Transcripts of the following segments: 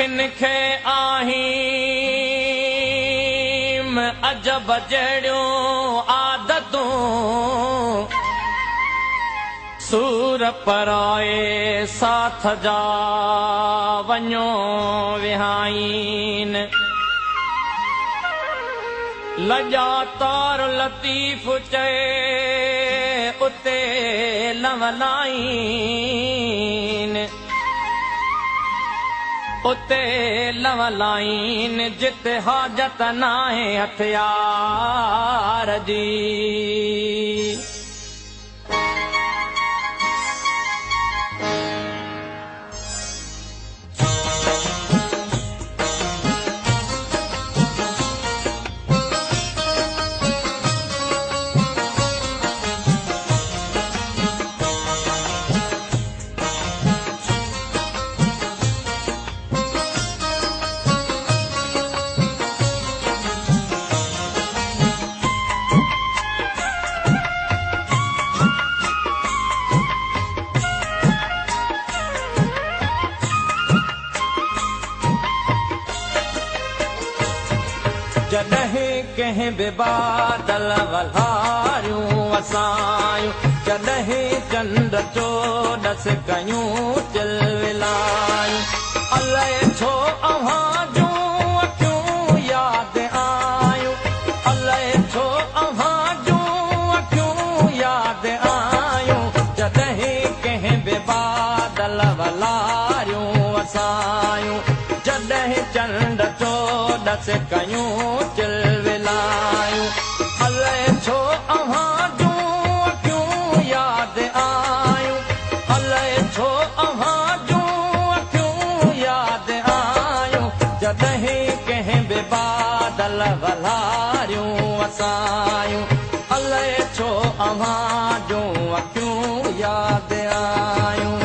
अखियुनि खे आहीम अजब जहिड़ियूं आदतूं सूर पराए साथ जा वञो विहाईन। लॼा तार लतीफ़ चए उते लवलाईन उते लवलाईन जिते हाजत नाहे हथियार जी। जॾहिं कंहिं बि बादल वल्हारियूं वसायूं, जॾहिं चंड चोॾस कयूं चिलविलायूं। अलाए छो अव्हां जूं अखियूं यादि आयूं, अलाए छो अव्हां जूं अखियूं यादि आयूं। जॾहिं कंहिं बि बादल वल्हारियूं वसायूं, जॾहिं चंड चोॾस कयूं चिलविलायूं। अलाए छो अव्हां जूं अखियूं यादि आयूं, अलाए छो अव्हां जूं अखियूं यादि आयूं। जॾहिं कंहिं बि बादल वल्हारियूं वसायूं, अलाए छो अव्हां जूं अखियूं यादि आयूं।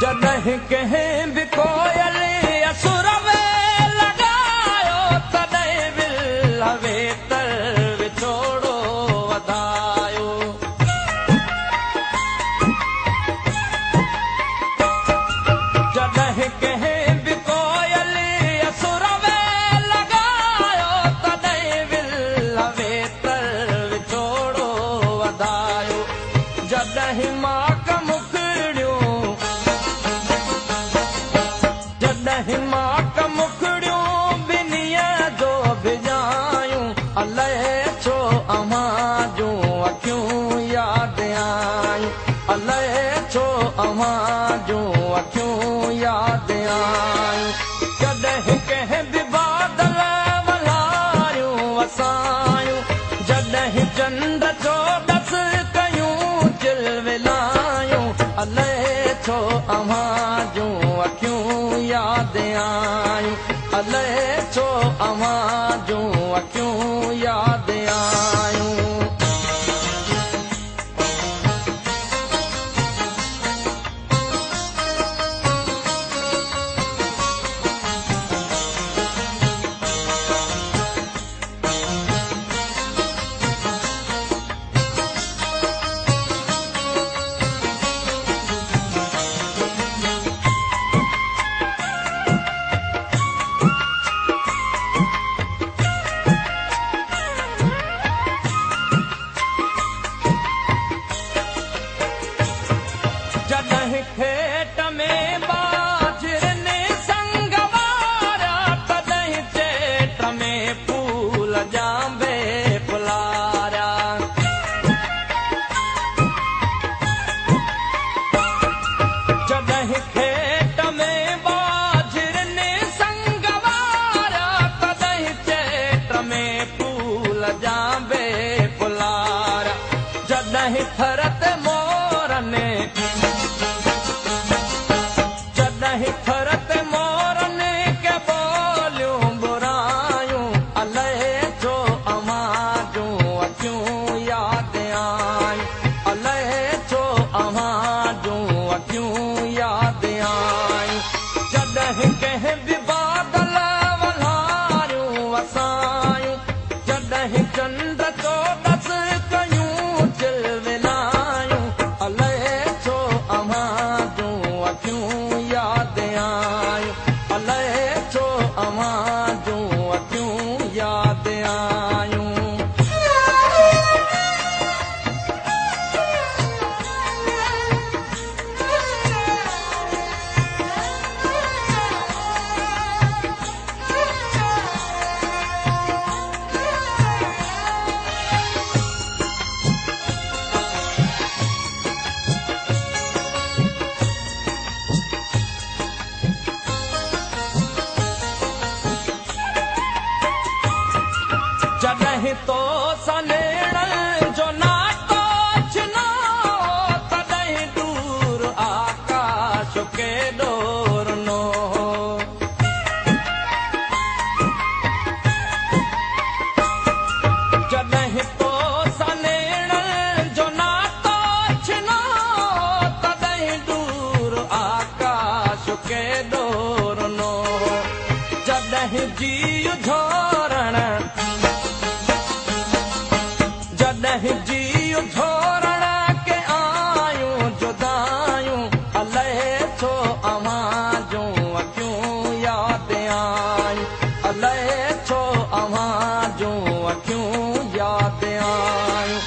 जॾहिं कंहिं बि कोयल असुर में लॻायो, तॾहिं बिल वेतर विछोड़ो वधायो। जॾहिं कंहिं बि कोयल असुर में लॻायो, तॾहिं बिल वेतर विछोड़ो वधायो। जॾहिं माक मुखड़ियूं, जॾहिं माक मुखड़ियूं बिनीअ जो भिॼायूं, अलाए छो अव्हां जूं अखियूं यादि आयूं, अलाए छो अव्हां जूं अखियूं यादि आयूं। जॾहिं कंहिं बि बादल वल्हारियूं वसायूं, जॾहिं चंड चोॾस कयूं चिलविलायूं, अलाए छो अव्हां जूं अखियूं यादि आयूं, अलाए छो अव्हां जूं अखियूं यादि आयूं। جيءُ جهورڻ کي آيون جدايون، الائي ڇو اوهان جون اکيون ياد آيون، الائي ڇو اوهان جون اکيون ياد آيون.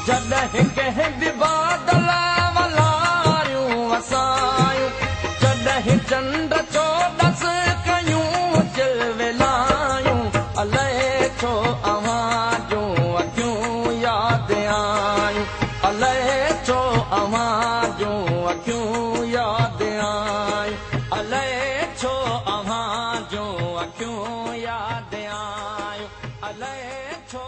جڏهن ڪنهن به بادل ولاريون وسايون، جڏهن چنڊ چوڏس ڪيون چلولايون، الائي ڇو اوهان جون اکيون ياد آيون، الائي ڇو اوهان جون اکيون ياد آيون، الائي ڇو اوهان جون اکيون ياد آيون، الائي ڇو.